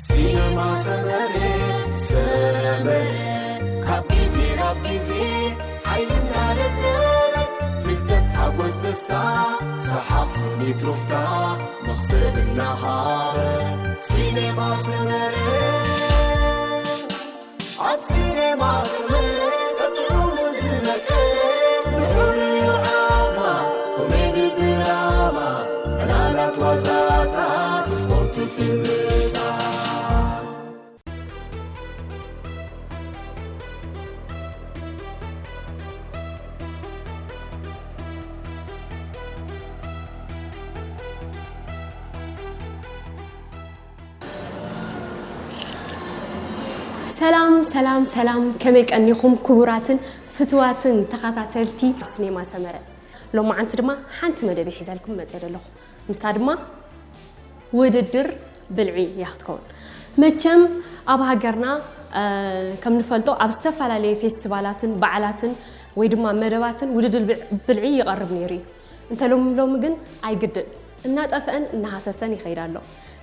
ሲነማ ሰመረ፣ ሰመረ፣ ካብ ግዜ ናብ ግዜ ሓይልና ለብለበ፣ ፍልጠት ሓጎስ ደስታ፣ ሰሓቕ ስኒት ሩፍታ፣ መኽሰብ እናሃበ። ሲነማ ሰመረ፣ ኣብ ሲነማ ሰመረ፣ ጥዑሙ ዝመቀ፣ ልዑል እዩ ዓቕማ፣ ኮሜዲ ድራማ፣ ዕላላት ዋዛታት፣ ስፖርት ፊልምታት። ሰላም ሰላም ሰላም፣ ከመይ ቀኒኹም ክቡራትን ፍትዋትን ተኸታተልቲ ሲኔማ ሰመረ? ሎማዓንቲ ድማ ሓንቲ መደብ ሒዘልኩም መፅየ ዘለኹ። ንሳ ድማ ውድድር ብልዒ እያ ክትከውን። መቸም ኣብ ሃገርና፣ እ፣ ከም ንፈልጦ ኣብ ዝተፈላለየ ፌስቲቫላትን በዓላትን ወይ ድማ መደባትን ውድድር ብዕ-፣ ብልዒ ይቐርብ ነይሩ እዩ። እንተ ሎሚ ሎሚ ግን ኣይግድን፣ እናጠፍአን እናሃሰሰን ይኸይድ ኣሎ።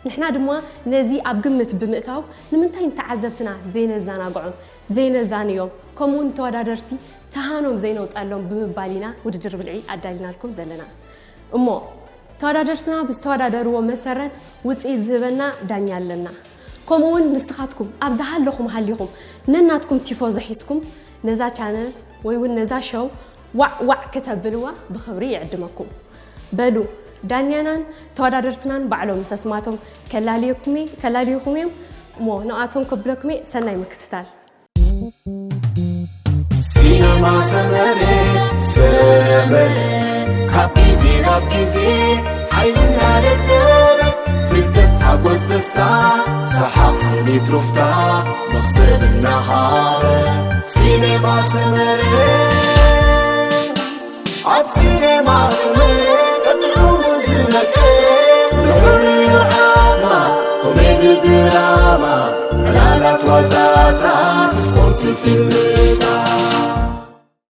ንሕና ድማ ነዚ ኣብ ግምት ብምእታው ንምንታይ ንተዓዘብትና ዘይነዘናግዖም፣ ዘይነዛንዮም፣ ከምኡ እውን ተወዳደርቲ ተሃኖም ዘይነውፀሎም ብምባል ኢና ውድድር ብልዒ ኣዳሊናልኩም ዘለና። እሞ ተወዳደርትና ብዝተወዳደርዎ መሰረት ውፅኢት ዝህበና ዳኛ ኣለና። ከምኡ እውን ንስኻትኩም ኣብ ዝሃለኹም ሃሊኹም ነናትኩም ቲፎዞ ሒዝኩም ነዛ ቻነል ወይ እውን ነዛ ሾው ዋዕ ዋዕ ከተብልዋ ብኽብሪ ይዕድመኩም። በሉ፣ ዳኛናን ተወዳደርትናን ባዕሎም ምስ ኣስማቶም ከላልየኩም እየ-፣ ከላልዩኹም እዮም። እሞ ንኣቶም ከብለኩም እየ፣ ሰናይ ምክትታል። ሲነማ ሰመረ፣ ሰመረ፣ ካብ ግዜ ናብ ግዜ ሓይልና ለበለበ፣ ፍልጠት ሓጎስ ደስታ፣ ሰሓቕ ስኒት ሩፍታ፣ መኽሰብ እናሃበ። ሲነማ ሰመረ፣ ኣብ ሲነማ ሰመረ፣ ጥዑሙ ዝመቀ፣ ልዑል እዩ ዓቕማ፣ ኮሜዲ ድራማ፣ ዕላላት ዋዛታት፣ ስፖርት ፊልምታት።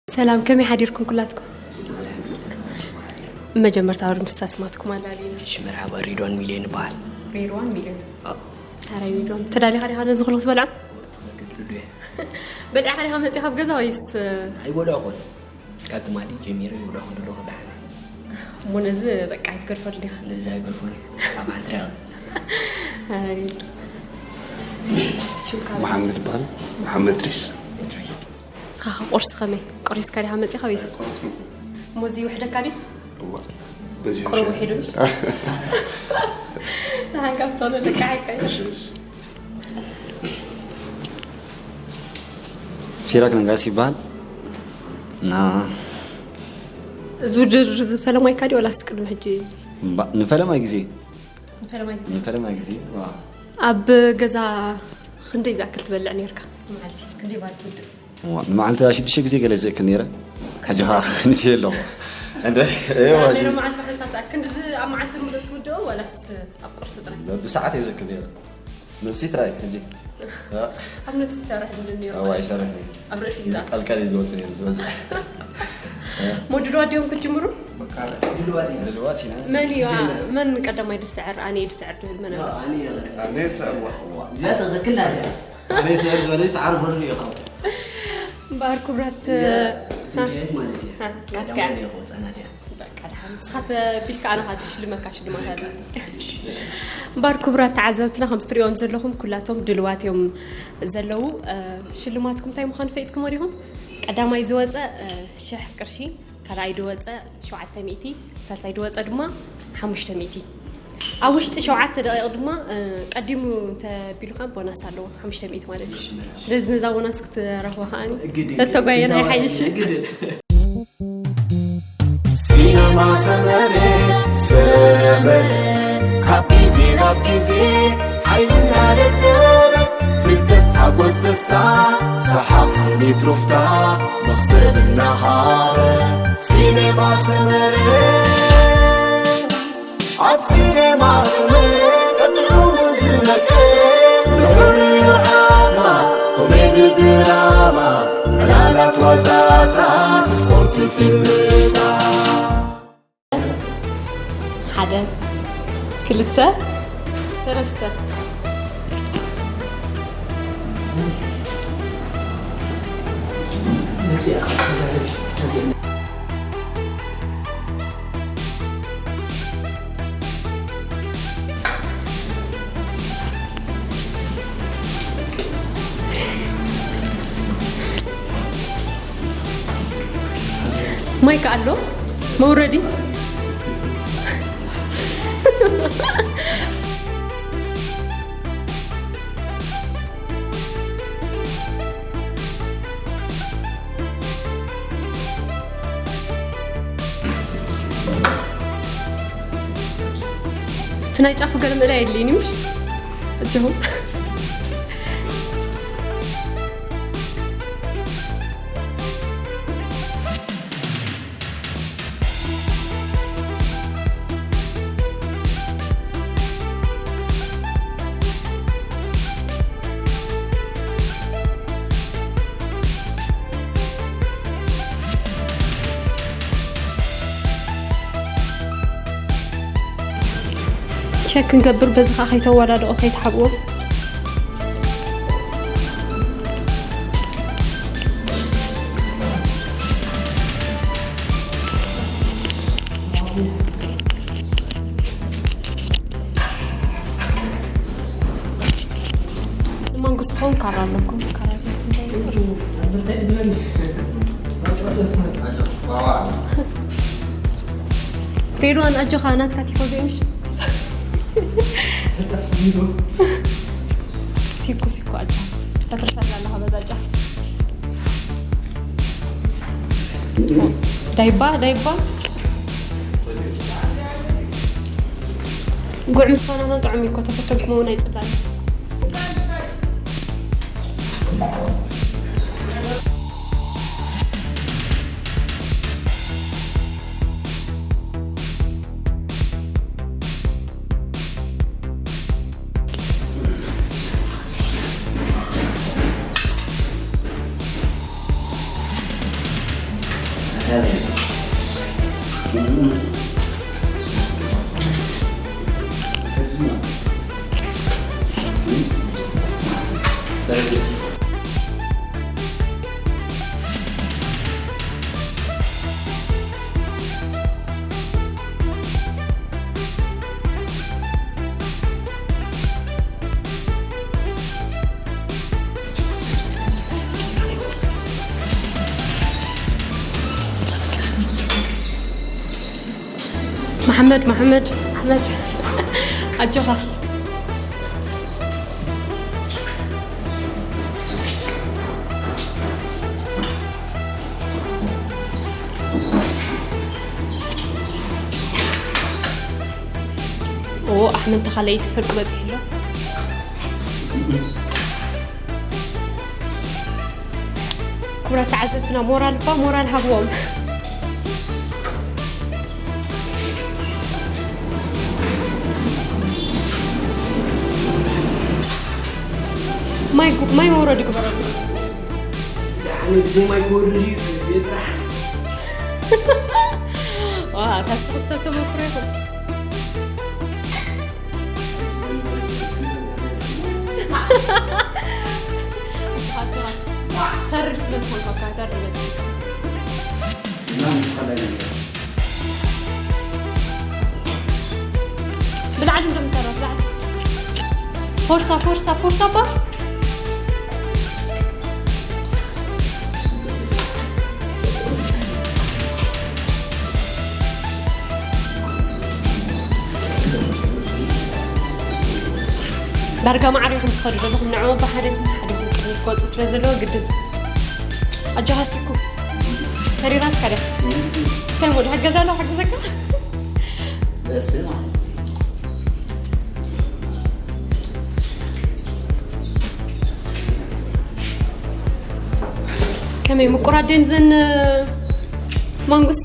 ሰላም፣ ከመይ ሓዲርኩም ኩላትኩም? መጀመርታ ወር ምስ ኣስማትኩም ኣላልዩና። እሺ፣ መርሓባ፣ ሬድዋን ሚልዮን ይበሃል። ሬድዋን ሚልዮን። ኣዎ። ኣረ ሬድዋን፣ ተዳሊኻ ዲኻ ነዚ ኩሉ ክትበልዖ? ትኽክል፣ ትብሉ እየ። በሊዕኻ ዲኻ መፂኻ ኣብ ገዛ ወይስ? ኣይበልዖኹን። ካብ ትማሊ ጀሚረ ይበልዖኹን ዘለኹ ደሓን። እሞ ነዚ በቃ ኣይትገድፈሉ ዲኻ? ነዚ ኣይገድፎን። ኣብ ሓንቲ ሪኣ። ኣረ ሬድዋን። ሽምካ? መሓመድ ይበሃል። መሓመድ ድሪስ። ድሪስ። ንስኻ ኸ ቁርሲ ከመይ? ቆሪስካ ዲኻ መጺኻ ወይስ? ኣይቆረስኩን። እሞ እዚ ይውሕደካ ድዩ? እዋ፣ በዚ ቁሩብ ይውሕድ። ውሒዱ። ንሓንካ ብትኾነ ልክዕ ኣይኮይን። እሺ፣ እሺ። ሲራክ ነጋሲ ይበሃል። እና እዚ ውድድር እዚ ፈለማይካ ድዩ ወላስ ቅድሚ ሕጂ? ባ-፣ ንፈለማይ ግዜ። ንፈለማይ ግዜ? ንፈለማይ ግዜ፣ ዋ። ኣብ ገዛ ክንደይ ዝኣክል ትበልዕ ነይርካ ንመዓልቲ? ክንደይ ባር ትውድእ? እዋ፣ ንመዓልቲ ሽዱሽተ ግዜ ገለ ዘእክል ነይረ። ሕጂ ኸዓ ክንስየ ኣለኹ። እንደ፣ እየ፣ ኣብ ሕጂ ናይ መዓልቲ ክንሳት፣ ክንድዚ ኣብ መዓልቲ ሙሉእ ትውድኦ ዋላስ ኣብ ቁርሲ ጥራይ? ብሰዓት እየ ዘእክል ነይረ። ነብሲ ጥራይ ሕጂ። ኣብ ነብሲ ይሰርሕ ዝብል ነይሩ። እዋ፣ ይሰርሕ ነይሩ። ኣብ ርእሲ እዩ ዝኣቱ። ቀልቀል እዩ ዝወፅእ ነይሩ ዝበዝሕ። ሞጁል ዋዲዮም ክትጅምሩ? በቃ ድልዋት ኢና። ድልዋት ኢና። መን እዩ? መን ቀዳማይ ድስዕር? ኣነ ድስዕር ድብል መን ኣሎ? ኣነ እየ። ኣነ እየ ዝስዕር። እዚኣ ትኽክል ናት እያ። ኣነ ይስዕር ዝበለ ይስዓር በሉ ኢኻ። እምበኣር ክቡራት፣ እዚኣ ትምክሕቲ ማለት እያ። እ፣ ናትካ ቀዳማይ እያ። እየ ክወፅኣ ናት እያ። በቃ፣ ደሓን። ንስኻ ተቢልካ ኣነ ኸኣ ትሽልመካ ሽልማት ኣሎ። በቃ፣ እሺ። እምበኣር ክቡራት ተዓዘብትና፣ ከም እትሪእዎም ዘለኹም ኩላቶም ድልዋት እዮም ዘለዉ። እ፣ ሽልማትኩም እንታይ ምዃኑ ፈሊጥኩሞ ዲኹም? ቀዳማይ ዝወፀ፣ እ፣ ሽሕ ቅርሺ፣ ካልኣይ ዝወፀ ሸውዓተ ሚእቲ፣ ሳልሳይ ዝወፀ ድማ ሓሙሽተ ሚእቲ። ኣብ ውሽጢ ሸውዓተ ደቂቕ ድማ፣ እ፣ ቀዲሙ እንተቢሉካ ቦናስ ኣለዎ፣ ሓሙሽተ ሚእቲ ማለት እዩ። ስለዚ ነዛ ቦናስ ክትረኽባ ከኣ ግድን፣ ተተጓየና ግድን፣ ይሓይሽ። ግድን። ሲነማ ሰመረ፣ ሰመረ፣ ካብ ግዜ ናብ ግዜ ሓይልና ደለበ፣ ፍልጠት ሓጎስ ደስታ፣ ሰሓቕ ስኒት ሩፍታ፣ መኽሰብ እናሃበ። ሲነማ ሰመረ፣ ኣብ ሲነማ ሰመረ፣ ጥዑሙ ዝመቀ፣ ልዑል እዩ ዓቕማ፣ ኮሜዲ ድራማ፣ ዕላላት ዋዛታት፣ ስፖርት ፊልምታት። ሓደ፣ ክልተ፣ ሰለስተ። ማይ ከ ኣሎ መውረዲ? እቲ ናይ ጫፉ ገለ ምእላይ የድልይኒ ምሽ? እጅኹም። ቸክ ክንገብር በዚ ኸዓ ከይተወዳድኦ ከይትሓብዎ። ንመንግስቲ ኾን ካራ ኣለኩም፣ ካራ ጌርኩም እንታይ ይብሉ? ሬድዋን ኣጆኻ ናትካ ቲፎዞ ምሽ? ሲኩ ሲኩ ኣጆኻ ተትርፈላ ኣለኻ በዛ ጫፍ። ዳይባ ዳይባ ጉዕ ምስ ባናና ጥዑም እዩ እኮ፣ ተፈተግሞ እውን ኣይፅላእን። መሓመድ፣ መሓመድ፣ ኣሕመድ፣ ኣጆኻ። ኦ፣ ኣሕመድ ተኻለይቲ ፍርቂ በፂሑ ኣሎ። ክቡራት ተዓዘብትና፣ ሞራል እባ ሞራል ሃብዎም። ማይ ጉ-፣ ማይ መውረዲ ግበረሉ። ዳሕኒ ብዘይ ማይ ክወርድ እዩ፣ ቤት ጥራሕ። ዋ፣ ታስኹም ሰብ ተመክሮ ይኹን። ተርር ስለ ዝኾንካ፣ ተርር በል። ብላዕሊ እንደምታራ፣ ብላዕሊ። ፎርሳ፣ ፎርሳ፣ ፎርሳ፣ ባ። ዳርጋ ማዕረ ኢኹም ትኸዱ ዘለኹም፣ ንዕኦም ብሓደ ሓደ ኢኹም ቅድሚት ክወፅእ ስለ ዘለዎ ግድን። ኣጆኻ ሲኩ። ተሪራትካ ድያ? እንታይ እሞ፣ ሓገዛ ኣለዋ፣ ሓግዘካ? ደስ ይላል። ከመይ ምቁራት ድየን ዘን ማንጉስ?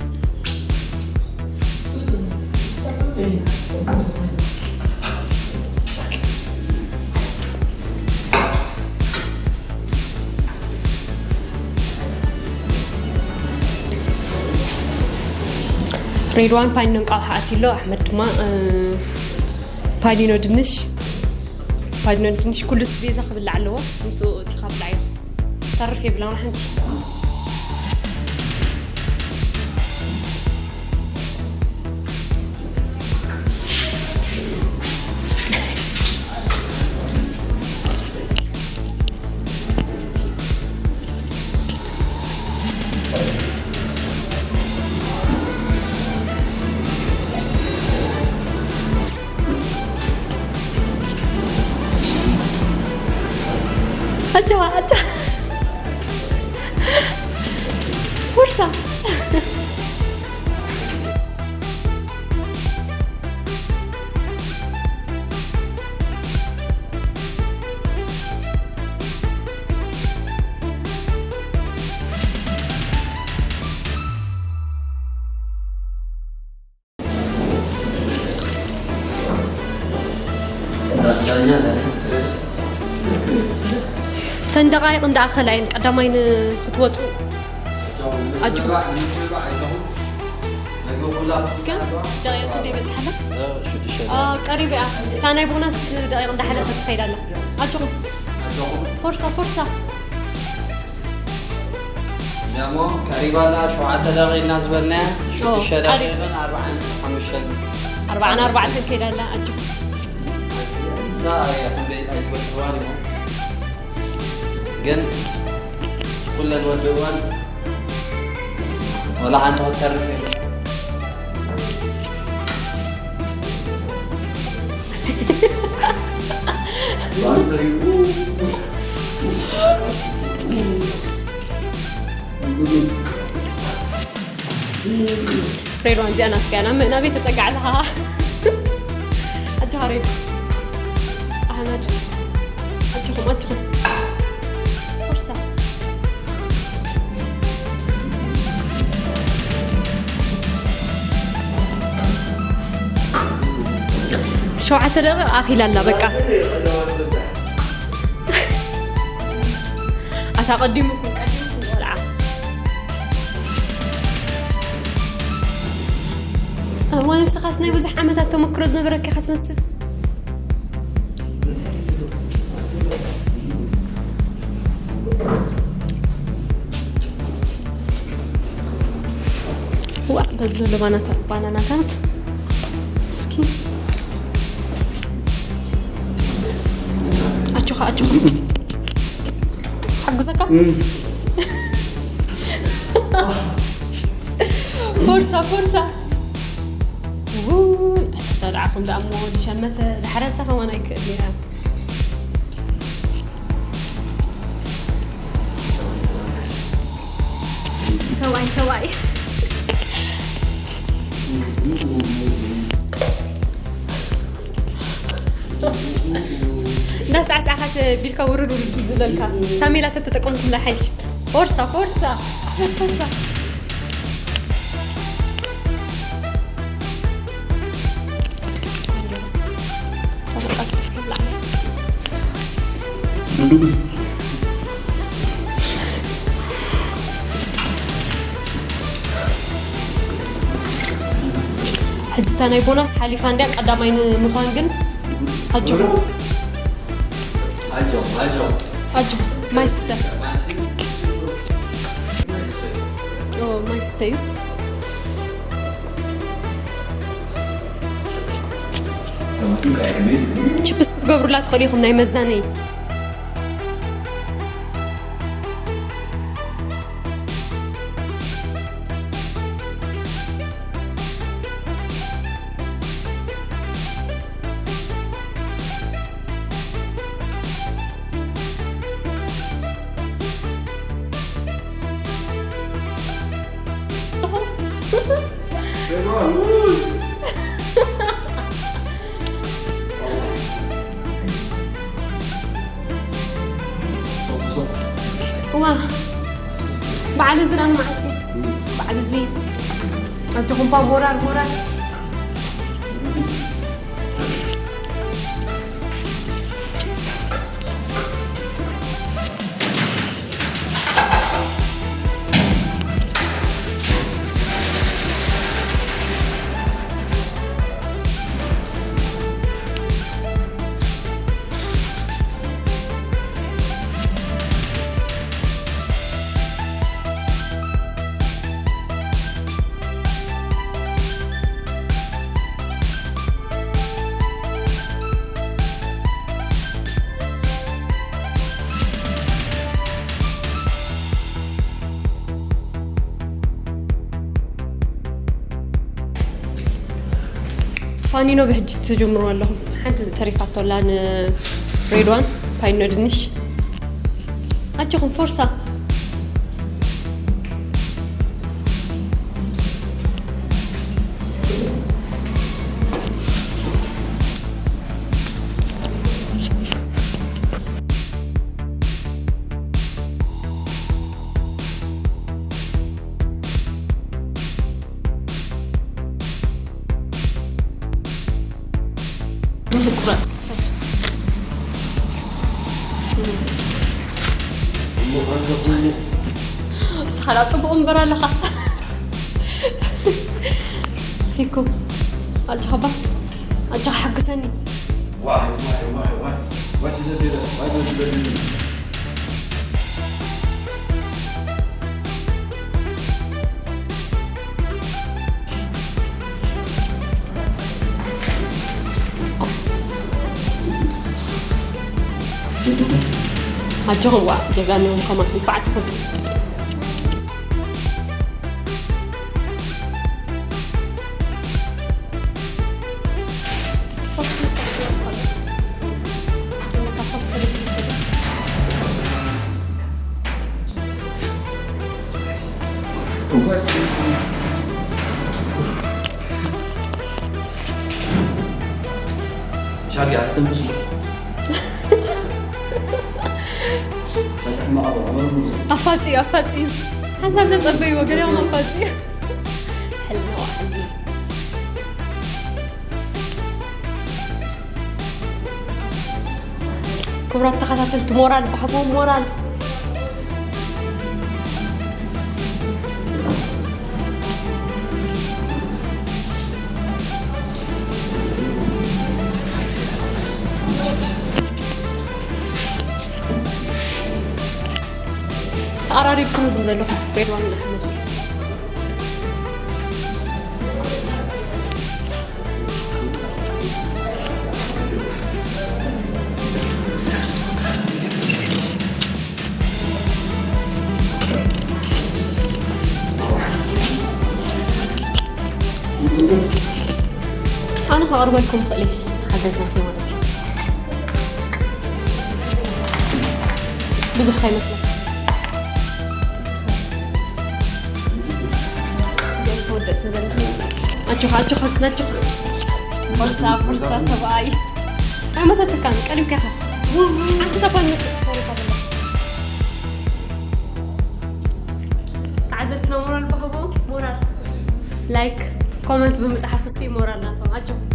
ሬድዋን ፓኒኖ እንቋቑሖ ኣትዩ ኣሎ፣ ኣሕመድ ድማ፣ እ፣ ፓኒኖ ድንሽ። ባድኖ ድንሽ ኩሉ ስቤዛ ክብላዕ ኣለዎ። ምስኡ እቲ ካብላዕ እዩ። ተርፍ የብላን ሓንቲ። ኣጆኻ፣ ኣጆኻ። ፎርሳ። እተን ደቓይቕ እንዳኣኸላ እየን ቀዳማይ ንክትወፁ። ኣጆኹም። እስከ ደቂቕ ክንደይ በፂሓ ኣላ? አ፣ ቀሪበ እያ። እታ ናይ ቦናስ ደቂቕ እንዳሓለፈት ትኸይድ ኣላ። ኣጆኹም። ፎርሳ፣ ፎርሳ። ደሞ ቀሪባ ኣላ። ሸውዓተ ደቂቕ ኢና ዝበልናያ። ሽዱሽተ ደቂቕን ኣርባዓን ሓሙሽተን። ኣርባዓን ኣርባዕተን ከይዳ ኣላ። ኣጆኹም። ንሳ እያ ክንደይ ኣይትበፅሕዋን ኢኹም። ግን ኩለን ወድእዋን ወላ ሓንቲ ክትተርፍ እየ። ሬድዋን እዚኣ ናትካ እያ። ናብ ናበይ ተጸግዓ ኣለኻ? ኣጆኻ ሬድ። ኣሕመድ። ኣጆኹም፣ ኣጆኹም። ፎርሳ። ሸውዓተ ደቂቕ ኣኺላ ኣላ በቃ። ኣታ ቀዲሙኩም፣ ቀዲሙኩም ቆልዓ። እዋ፣ ንስኻስ ናይ ብዙሕ ዓመታት ተመክሮ ዝነበረካ ኢኻ ትመስል። ዋ፣ በዚ ዘሎ ባናታ-፣ ባናናታት እስኪ። ኣጆኻ፣ ኣጆኻ። ሓግዘካ? ፎርሳ፣ ፎርሳ። ውይ፣ ተዳዕኹም ደኣ እሞ ወዲ ሸመተ፣ ዳሕረሳ ከማን ኣይክእል እያ። ሰብኣይ፣ ሰብኣይ። እንዳሳዕሳዕካ ተ-፣ ቢልካ ውርድ ውርድ ዝብለልካ። ታሜላ ተተጠቀምኩምላ ሓይሽ። ፎርሳ፣ ፎርሳ፣ ፎርሳ። ሕጂ እታ ናይ ቦናስ ሓሊፋ እንድያ፣ ቀዳማይ ንምዃን ግን ኣጆኹም። ኣጆ፣ ኣጆ። ኣጆ፣ ማይ ስተ። ኦ፣ ማይ ስተዩ። ችፕስ ክትገብሩላ ትኽእሉ ኢኹም፣ ናይ መዛነይ። ዋ፣ በዓል እዚ ደኣ ንመዓስ እዩ? በዓል እዚ ኣጆኹም ባ ሞራል፣ ሞራል። ኣኒኖ ብሕጂ ትጅምሩ ኣለኹም። ሓንቲ ተሪፋቶ ኣላ ንሬድዋን፣ ፓይኖ ድንሽ። ኣጆኹም ፎርሳ። ቁራጽ ሰት። ስኻ ዳ ጽቡቕ እምበር ኣለኻ። ሲኮ፣ ኣጆኻ ባ፣ ኣጆኻ ሓግዘኒ። ዋይ፣ ዋይ፣ ዋይ፣ ዋይ። ዋይ ትደልይ፣ ዋይ ትደልይ። ኣጆኹም ዋ ጀጋኑ ከማን ንፋዓትኩም። ሶፍት ሶፍት ይወጽእ። ሻቂ ኣስተንፍስ። ሻቂ ሕማቕ ኣበባ፣ ኣመር ሙሉ። ኣፋጺ፣ ኣፋጺ። ሓንሳብ ተጸበይዎ፣ ገሊኦም ኣፋጺ። ሕልሚ፣ ሕልሚ። ክቡራት ተኸታተልቲ፣ ሞራል ባሕቦም ሞራል። ተቐራሪብኩም ዘለኹም ሬድዋን ኣሕመድ። ኣነ ከቕርበልኩም ክእል እየ፣ ሓገዝ ናተይ ማለት እዩ። ብዙሕ ከይመስለካ። ዘይተወደእትን ዘለኹም። ኣጆኻ፣ ኣጆኻ፣ ኣጆኻ። ቦርሳ፣ ቦርሳ ሰብኣይ። ኣይመተትካን፣ ቀሪብካ ኢኻ። ሓንቲ ሳባ ንመጥጥ ተሪፋ ዘላ። ተዓዘብትና ሞራል ብሃቦ፣ ሞራል። ላይክ፣ ኮመንት ብምጽሓፍ እሲ ሞራል ናቶም። ኣጆኹም።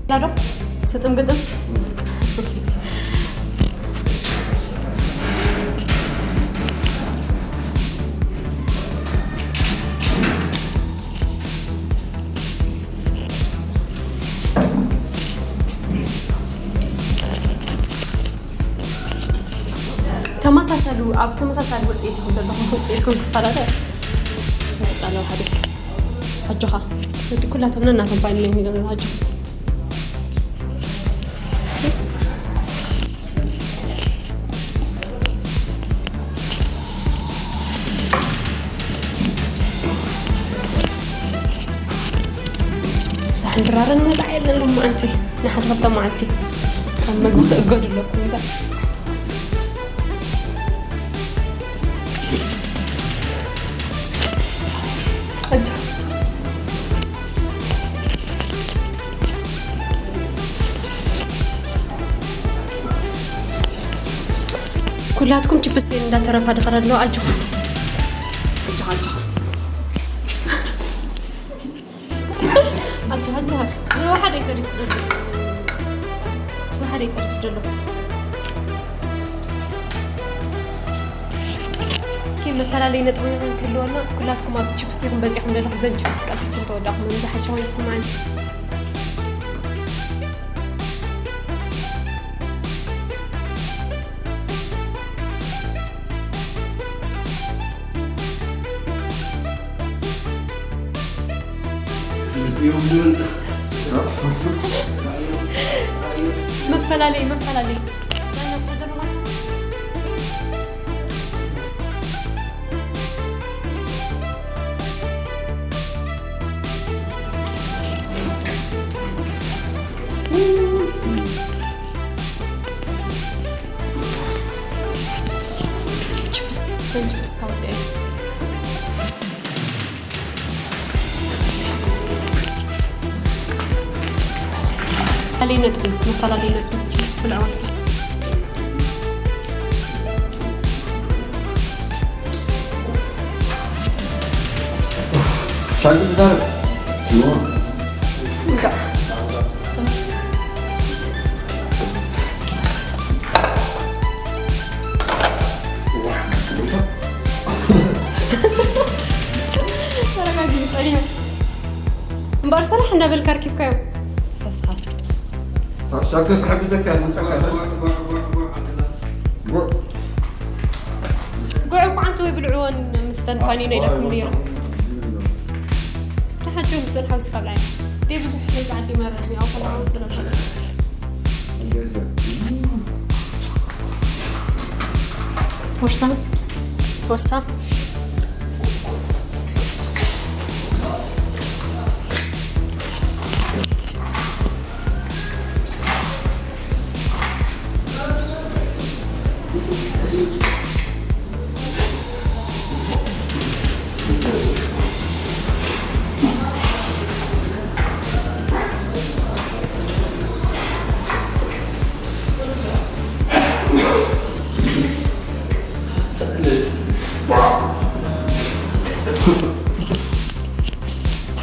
ላዶ ስጥም ግጥም። ተመሳሳሊ፣ ኣብ ተመሳሳሊ ውፅኢት ኢኹም ዘለኹም፣ ውፅኢትኩም ክፈላለ ስመጣ ኣለዉ ሓደ። ኣጆኻ። እቲ ኩላቶም ነናቶም ባኒ እዮም ኢሎም ኣለዉ፣ ኣጆኻ። እስኪ። ምሳሕን ድራርን መጣዕ የለን ሎማዓንቲ። ንሓድረብታ መዓልቲ ካብ መግቢ ትእገዱ ኣለኩም እምበር። ኣጆ። ኩላትኩም ችፕስ እንዳተረፋ ድኸረ ኣለዋ። ኣጆኻ። ኣጆኻ፣ ኣጆኻ። ኣጆኻ፣ ኣጆኻ። ዝወሓደ ይተርፍ ዘሎ። ዝወሓደ ይተርፍ ዘሎ። እስኪ መፈላለይ ነጥቢ መታን ክህልወና፣ ኩላትኩም ኣብ ችፕስ ኢኹም በጺኹም ዘለኹም፣ ዘን ችፕስ ቀልጢፍኩም ተወዳእኩም፣ ዝሓሸ ኮይኑ ይስምዓኒ። መፈላለይ፣ መፈላለይ። እስካ ወደ መፈላለይ ነጥቢ፣ መፈላለይ ነጥቢ ስልዕወት። ሻግር ትዛረብ እንካ ተረጋጊ ጸኒሑ እምበኣር ሰራሕ እንዳበልካ ኣርኪብካዮ። ተስሓስ ሻግር ዝሓግዘካ ምንጻካ ጉዕ እኳ ዓንቲ ወይ ብልዕዎን ምስተን ፓኒኖ ኢለኩም ነይሩ። ንሓጆም ስእን ሓዊስካ ብልዓይ። ደይ ብዙሕ ናይ ዝዓዲ መረኒ ኣው ከለዓው ብለሽ። ቦርሳ ቦርሳ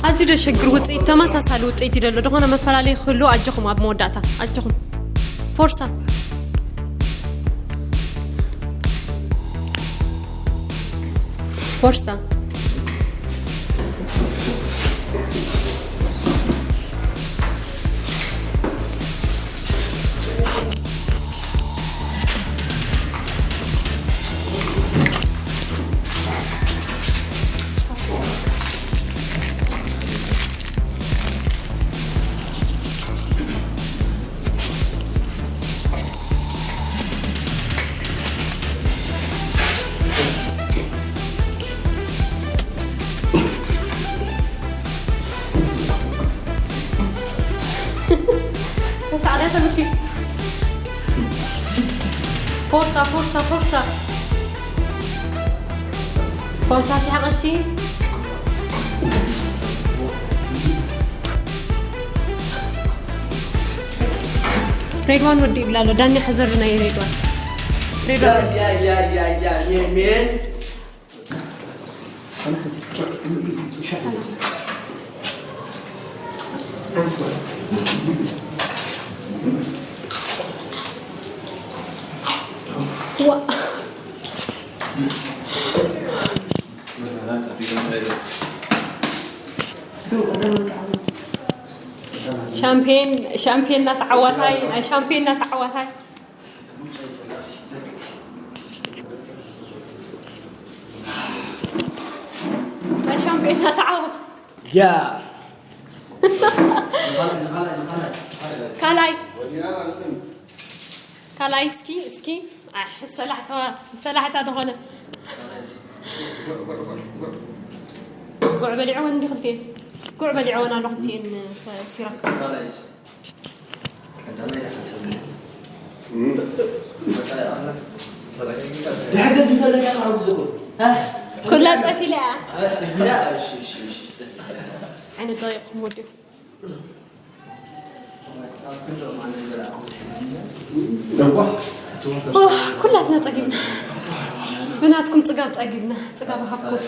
ኣዝዩ ደሸግር ውፅኢት ተመሳሳሊ ውፅኢት እዩ ዘሎ። ዝኾነ መፈላለይ ክህሉ ኣጆኹም ኣብ መወዳእታ ኣጆኹም ፎርሳ ፎርሳ ተሳዕረ ተምኪ ፎርሳ ፎርሳ ፎርሳ ፎርሳ ሽሕ ቅርሺ። ሬድዋን ወዲ ይብላ ኣሎ ዳኒ ሕዘሉ ናይ ሬድዋን ሬድዋን ሻምፔን ሻምፔንና ተዓዋታይ ናይ ሻምፔንና ተዓዋታይ ናይ ሻምፔንና ተዓዋታይ ያ ካልኣይ ካልኣይ እስኪ እስኪ ሰላሕታ ሰላሕታ ዝኾነ ጉዕ በሊዕወን እንዲ ክልቲኤን ጉዕ በሊዕወን ኣሎ ክልቲኤን ሲራክ ድሕገዝ እንተለካ ተሓግዝኩ ኩላ ጸፊላ እያ ዓይነት ዳይቕኩም ወዲኹ ኩላትና ጸጊብና ብናትኩም ጽጋብ ጸጊብና ጽጋብ ሃብኩም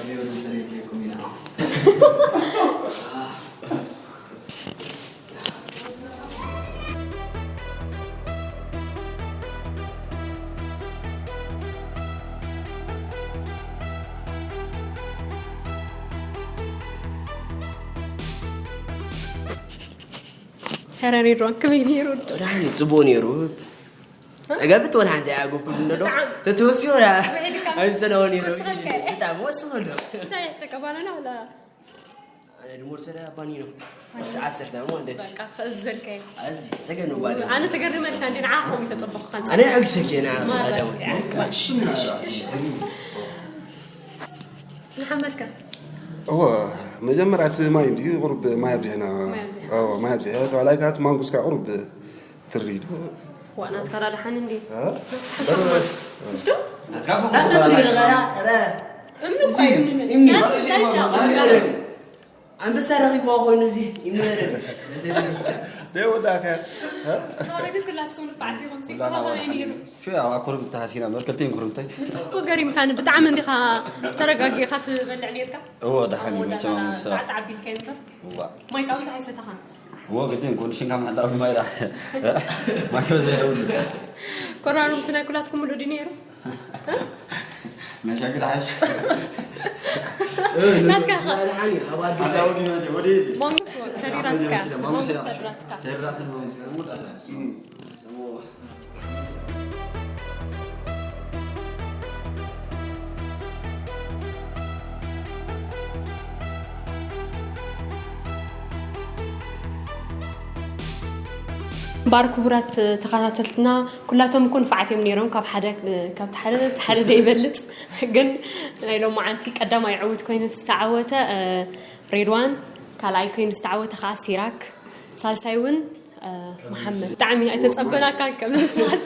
ሄረ ሬድዋን ከመይ ነይሩ? ዳኒ ጽቡቕ ነይሩ። ጸገብ ትወን ሓንቲ ኣያ ጎፍ እንዶ ተተወሲዮ ዳ ኣይሰለወ ነይሩ። ብጣዕሚ ወስኸ ኣሎ። እንታይ ያሸቀባለና ወላ ኣነ ድሞ ሰዳ ባኒ ነው። ሰዓት ሰርታ ማለት በቃ ከዘልከ ኣዚ ጸገብ ነው ባኒ። ኣነ ተገርመልካ እንዴ ንዓኹም ተጸበኹ ካንጸ ኣነ ሕግሰኪ ና ማለት ንሓመድካ እወ መጀመርያ እቲ ማይ እንድዩ ቁሩብ ማይ ኣብዚሕና ማይ ኣብዚሕና። እወ ማይ ኣብዚሐ ተባላይ ካት ማንጉስካ ቁሩብ ትሪ ዶ ዋ ናትካ ዳድሓን እንዲ እ? ሓሸማ ምሽ ዶ ናትካ ፎኩስ ናትካ ትሪኦ ነገር ረ እምኒ እኮ እዩ እምኒ እምኒ ናትካ ማለት እንታይ እዩ ይላል? ማለት እዩ። ኣንበሳ ረኺብዋ ኮይኑ እዚ ይምረር ደይ ወዳካ ሶሪ ግን ኩላትኩም ንፋዕቲ ኢኹም ሲ ኮኾነ ነይሩ ሹ ያው ኣኩርም ተሓሲና እምበር ክልቲን ኩርምተይ ንስኽ እኮ ገሪምካኒ ብጣዕሚ እንዲኻ ተረጋጊኻ ትበልዕ ነርካ እዎ ደሓን እዩ መቸም ኣንበሳ ጣዕጣዕ ኣቢልካ እምበር እዋ ማይ ካብዚ ኣይሰተኻን እዎ ግድን ኮንዲሽንካ ምሕላው ማይ ዳ ማይ ከብዘ የብሉ ኮራሩምቲ ናይ ኩላትኩም ምሉእ ድዩ ነይሩ ናይ ሻግር ሓሽ ናትካ ኸ ሓኒ ኣብ ኣዲ ኣታ ወዲ ናቲ ወዲ ሞንግስ ተሪራትካ ሞንግስ ሞንግስ ተሪራትካ ተራትን ሞንግስ እምበኣር ክቡራት ተኸታተልትና ኩላቶም እኮ ንፋዓት እዮም ነይሮም ካብ ሓደ ካብቲ ሓደ እቲ ሓደ ደይበልፅ ግን ናይ ሎማዓንቲ ቀዳማይ ዕውት ኮይኑ ዝተዓወተ ሬድዋን ካልኣይ ኮይኑ ዝተዓወተ ከዓ ሲራክ ሳልሳይ እውን መሓመድ ብጣዕሚ ኣይተፀበናካን ከም ነብስኻስ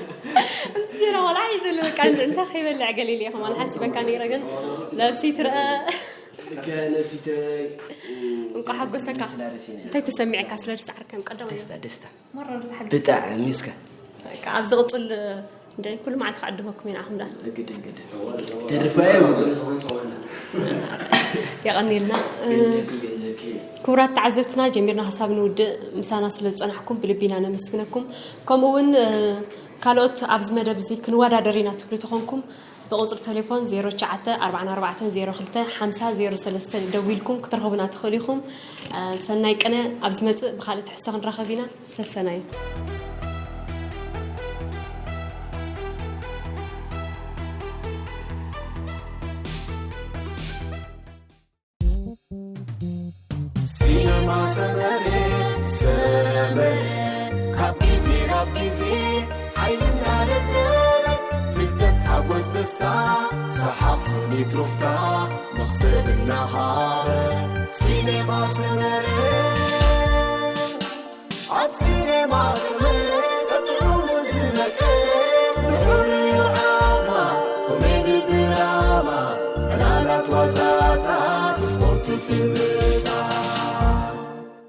እዚ ዜና ቆልዓ እዩ ዘሎ በቃ እንታይ ከይበልዕ ገሊለ ኢኹም ኣነ ሓሲበካ ነይረ ግን ነብሲ ትረአ ነብሲ ትረይ እንቋ ሓጎሰካ እንታይ ተሰሚዕካ ስለ ዝሰዓርከም ቀዳማይ ደስታ ደስታ መረር ተሓግስ ብጣዕሚ እስከ በቃ ኣብ ዝቕፅል እንድዒ ኩሉ መዓልቲ ክዕድመኩም ኢና ኣኹም ዳ ግድን ግድን ተርፋ እዩ የቐኒልና ገንዘብኪ ገንዘብኪ ክቡራት ተዓዘብትና ጀሚርና ክሳብ ንውድእ ምሳና ስለ ዝፀናሕኩም ብልቢ ኢና ነመስግነኩም ከምኡ እውን ካልኦት ኣብዚ መደብ እዚ ክንወዳደር ኢና ትብሉ ተኾንኩም ብቁፅሪ ቴሌፎን ዜሮ ትሽዓተ ኣርባዓን ኣርባዕተን ዜሮ ክልተ ሓምሳ ዜሮ ሰለስተ ደዊልኩም ክትረኽቡና ትኽእሉ ኢኹም። ሰናይ ቅነ ኣብ ዝመፅእ ብኻልእ ትሕዝቶ ክንራኸብ ኢና። ሰሰናዩ። ሲነማ ሰመረ ሰመረ ካብ ግዜ ናብ ግዜ ሓይልና ለብለበ ፍልጠት ሓጎስ ደስታ ሰሓቕ ስኒት ሩፍታ መኽሰብ እናሃበ ሲኔማ ሰመረ ኣብ ሲኔማ